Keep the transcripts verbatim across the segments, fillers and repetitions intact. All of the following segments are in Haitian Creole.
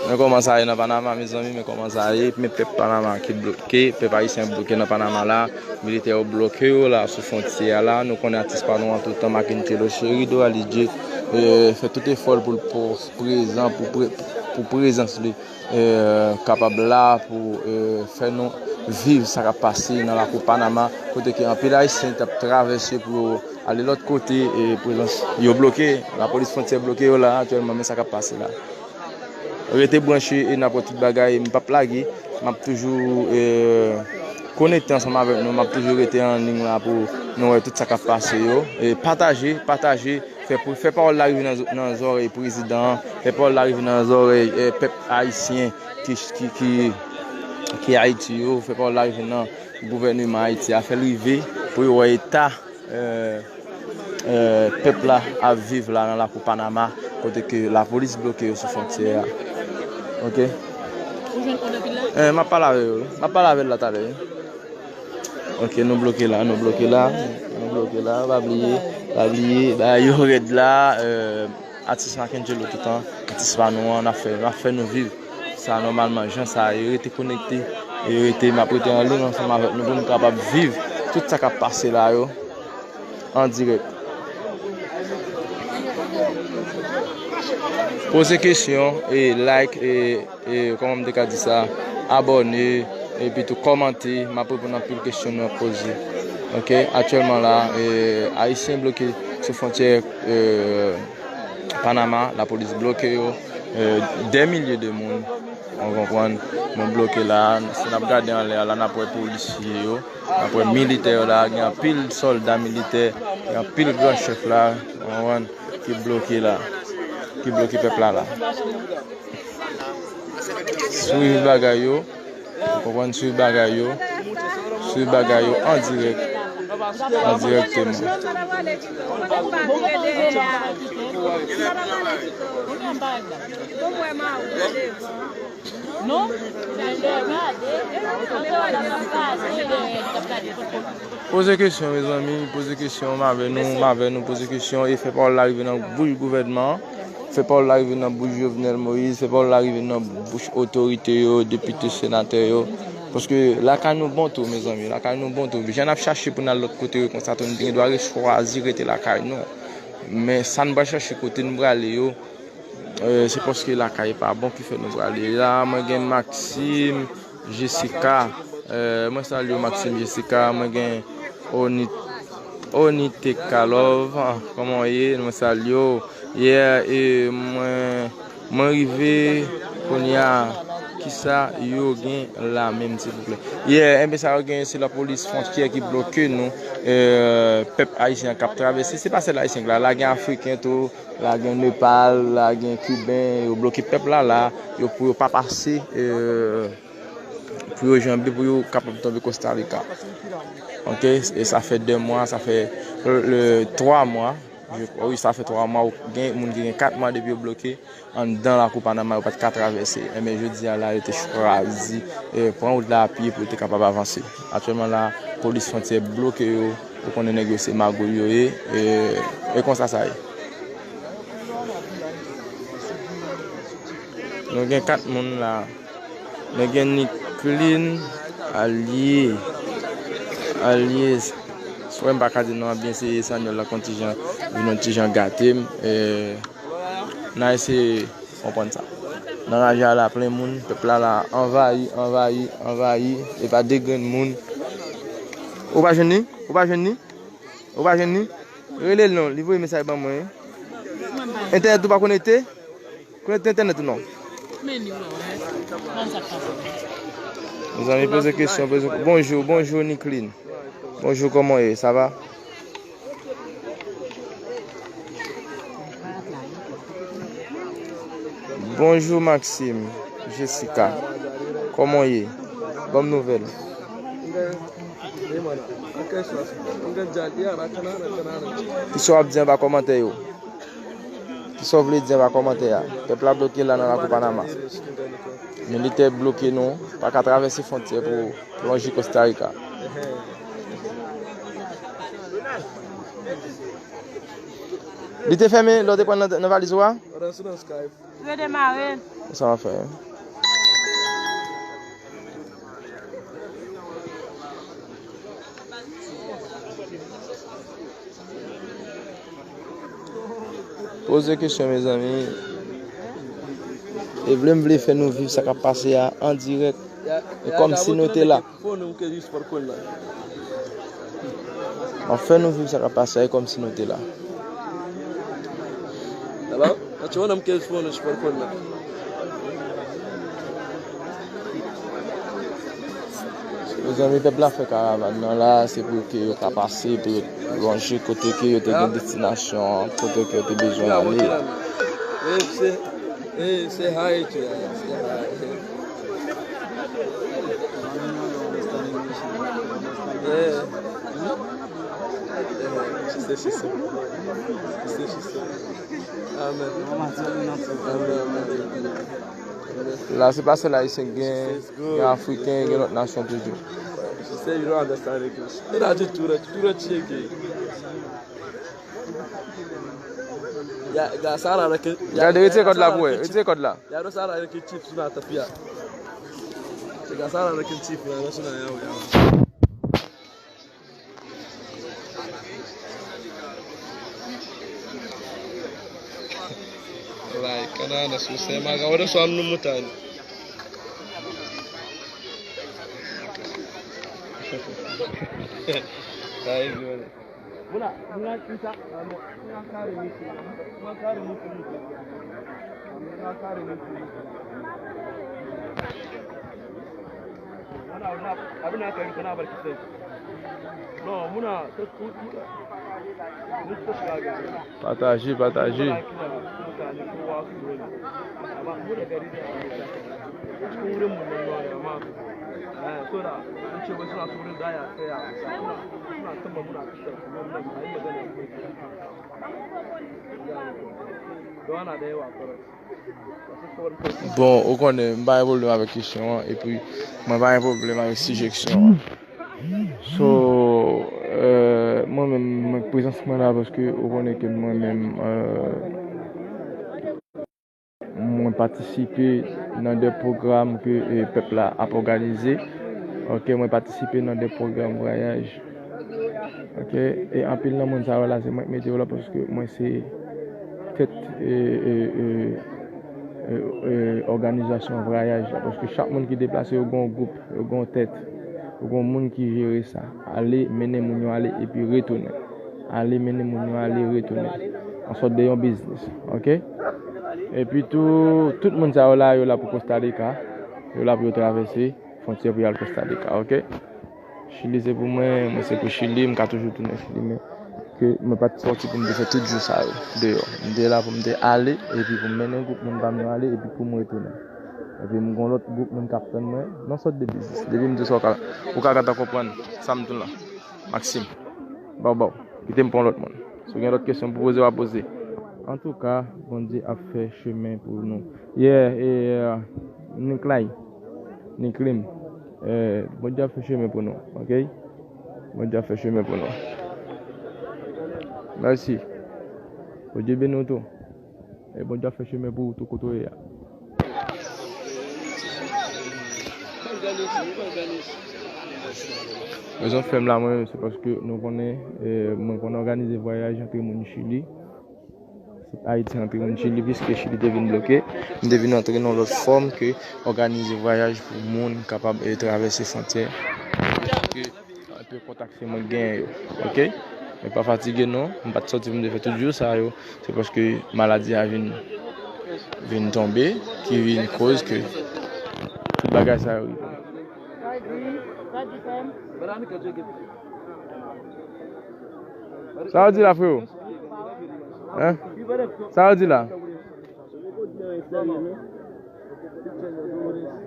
Men kòman sa ye nan Panama, mezanmi, men kòman sa ye. Men pèp Panama ki bloke, pèp ayisyen bloke nan Panama la. Militè yo bloke yo la sou fwontyè a la. Nou konnen atis pa nou an toutan, Mackengello Chérido Alidje, eh, fè tout efò l pou l pou prezan, pou pre-, pou prezans li, eh, kapab la pou, eh, fè nou viv sa k ap pase nan lakou Panama, kote ke anpil ayisyen t ap travèse pou yo ale lòt kote, e prezans yo bloke, lapolis fwontyè bloke yo la aktyèlman, men sa k ap pase la. Rete branche e n ap wè tout bagay, m p ap lage, m ap toujou, eh, konekte ansanm avèk nou, m ap toujou rete an liy la pou nou wè tout sa k ap pase yo. E pataje, pataje, fè, pou, fè pawòl la rive nan, nan zòrèy prezidan an, fè pawòl la rive nan zòrèy, eh, pèp ayisyen ki, ki, ki, ki Ayiti yo, fè pawòl la rive nan gouvèneman Ayiti a, fè l rive pou yo wè eta, eh, eh, pèp la ap viv la nan lakou Panama, kote ke lapolis bloke yo sou fwontyè a. Ok? Ou jwenn kòd anpil la? Eh, m ap pale avè yo, wi. M ap pale avè l la talè, wi. Ok, nou bloke la, nou bloke la, nou bloke la, pa bliye, pa bliye, bagay yo rèd la, eh, atis Mackengello toutan, atis pa nou an, n ap fè, n ap fè nou viv sa nòmalman, jan sa ye, rete konekte, e rete, m ap rete an liy ansanm avèk nou pou nou kapab viv tout sa k ap pase la yo, an dirèk. Poze kesyon, e like, e, e, kòman m te ka di sa, abòne, epi tou kòmante, m ap reponn anpil kesyon nou ap poze. Ok, aktyèlman la, e, ayisyen bloke sou fwontyè, e, Panama, lapolis bloke yo, eh, dè milye de moun, w konprann, nou bloke la, si n ap gade anlè a la, n ap wè polisye yo, n ap wè militè yo la, gen anpil sòlda militè, gen anpil gran chèf la, w konprann, ki bloke la, ki bloke pèp la la. Swiv bagay yo, ou konprann, swiv bagay yo, swiv bagay yo an dirèk, an dirèkteman. Poze kesyon, mezanmi, poze kesyon, m avè nou, m avè nou, poze kesyon e fè pawòl la rive nan bouch gouvènman an. Fè pawòl la rive nan bouch Jovenel Moïse, fè pawòl la rive nan bouch otorite yo, depite, senatè yo. Paske lakay nou bon tou, mezanmi, lakay nou bon tou. Jan n ap chache pou n al lòt kote yo konsa tou, nou te gen dwa re-, chwazi rete lakay nou. Men sa n pral chache, kote n prale yo, eh, se paske lakay pa bon ki fè nou prale. La, mwen gen Maxime, Jessica, eh, mwen salye w, Maxime, Jessica, mwen gen Oni-, Oniteka Love, ah, kòman w ye? Mwen salye w. Yeah, e mwen, mwen rive kounye a, kisa yo gen la menm, silvouplè? Yeah, enben sa yo gen, se lapolis fwontyè ki bloke nou, eh, pèp ayisyen an k ap travèse. Se pa sèl ayisyen k la, la gen afriken tou, la gen Nepal, la gen kiben, yo bloke pèp la la, yo pou yo pa pase, eh, pou yo janbe, pou yo kapab tonbe Costa Rica. Ok, e sa fè de mwa, sa fè, euh, twa mwa. Je, wi, sa fè twa mwa, gen moun ki gen kat mwa depi yo bloke anndan lakou Panama, yo pa t ka travèse. Enben, jodi a la, yo te chwazi, eh, pran wout la a pye pou yo te kapab avanse. Aktyèlman la, polis fwontyè bloke yo, ou konnen nèg yo se magouy yo ye, e, e konsa sa ye. Nou gen kat moun la. Nou gen Nicklin, Alye, Alye. Frè m pa ka di non an byen, se espanyòl la konn ti jan, vin yon ti jan gate m. E, n a eseye konprann sa. Nan raje a la plen moun, pèp la la anvayi, anvayi, anvayi, e pa de grenn moun. Ou pa jwenn li? Ou pa jwenn li? Ou pa jwenn li? Rele l non, li voye mesaj ban mwen. Entènèt ou pa konekte? Konekte entènèt ou non? Mezanmi, poze kesyon, poze. Bonjou, bonjou, Nicklin. Bonjou, kòman w ye? Sa va? Bonjou, Maxime, Jessica. Kòman w ye? Ban m nouvèl. Kisa w ap di anba kòmantè yo? Kisa w vle di anba kòmantè a? Pèp la bloke la nan lakou Panama. Militè bloke nou, pa ka travèse fwontyè pou lonje Costa Rica. Li te fèmen lè w te pran nan, nan valiz ou a? Ou nan, sou nan Skype. Redemare. Sa w ap fè? Poze kesyon, mezanmi. E vle m vle fè nou viv sa k ap pase a an dirèk. E kòmsi nou te la. M ap fè nou viv sa k ap pase a, e kòmsi nou te la. Hello? Mezanmi, pèp la fè karavàn nan la, se pou ke yo ka pase, pou yo lonje kote ke yo te gen destinasyon, kote ke yo te bezwen ale. Hey, say hi to her. Say hi. Yeah. Yeah. She said she said. She said she said. Amen. Amen, amen. La, se pa sèl Ayisyen, gen, gen Afriken, gen lòt nasyon toujou. She said you don't understand English. Ina jin turanci, turanci yake. Ya, ga Sara da ke, ya, gade, retire kòd la pou wè, retire kòd la. Ya do Sara da ke chief suna tafiya. Ga Sara da ke chief na, na suna yawo, yawo. Like, kana na sosai ma ga wadansu hannun mutane. Ai, Jona. Muna, muna kita, muna kare miki, muna kare miki miki. Muna kare miki miki. Muna, muna, abin da aka yi kana barki sai. No, muna, ta, muna. Pataje, pataje. Bon, ou konnen, m pa gen pwoblèm avèk kesyon an, epi mwen pa gen pwoblèm avèk sijeksyon an. So, euh, mwen menm, mwen, prezans mwen la paske ou konnen ke mwen menm, euh, mwen patisipe nan de pwogram ke, eh, pèp la ap òganize. Ok, mwen patisipe nan de pwogram vwayaj. Ok, e anpil nan moun sa yo la, se mwen ki mete yo la paske mwen se tèt, eh, eh, eh, eh, eh, òganizasyon vwayaj la. Paske chak moun ki deplase, yo gen yon gwoup, yo gen yon tèt, yo gen yon moun ki jere sa. Ale, mennen moun yo ale, epi retounen. Ale, mennen moun yo ale, retounen. An sòt de yon biznis, ok? Epi tou, tout moun sa yo la, yo la pou Costa Rica. Yo la pou yo travèse fwontyè pou y al Costa Rica, ok? Chili se pou mwen, mwen se pou Chili, m ka toujou tounen Chili, men ke mwen pa t sòti pou m te fè tout jou sa yo deyò. M te la pou m te ale, epi pou m mennen gwoup moun pa m yo ale, epi pou m retounen. Epi m gon lòt gwoup moun k ap tann mwen, nan sòt de biznis. Depi m di sa, ou ka, ou ka gentan konprann sa m di w la. Maxime, baw baw, kite m pran lòt moun. Si w gen lòt kesyon pou poze, w a poze. Antouka, Bondye ap fè chemen pou nou. Yeah, e, uh, Niklay, Niklim, eh, Bondye ap fè chemen pou nou, ok? Bondye ap fè chemen pou nou. Mèsi. Bondye beni w tou. E Bondye ap fè chemen pou ou tou kote w ye a. Rezon fè m la mwen, se paske nou konnen, eh, mwen konn òganize vwayaj antre moun Chili. Ayiti antre moun Chili, piske Chili te vin bloke. M te vin antre nan lòt fòm ke òganize vwayaj pou moun kapab, eh, travèse fwontyè. Ke anpil kontak se mwen k genyen yo, ok? Men pa fatige non, m pa t sòti pou m te fè tout jou sa yo. Se paske maladi a vin, vin tonbe, ki vin koz ke tout bagay sa yo rive. Sa yo di la, freo? Hein? Sa yo di la?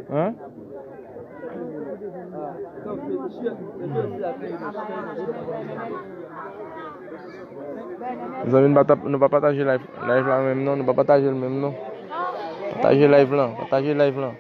Hein? Mezanmi, nou pa tap-, nou pa pataje live, live la menm non, nou pa pataje l menm non. Pataje live lan, pataje live lan.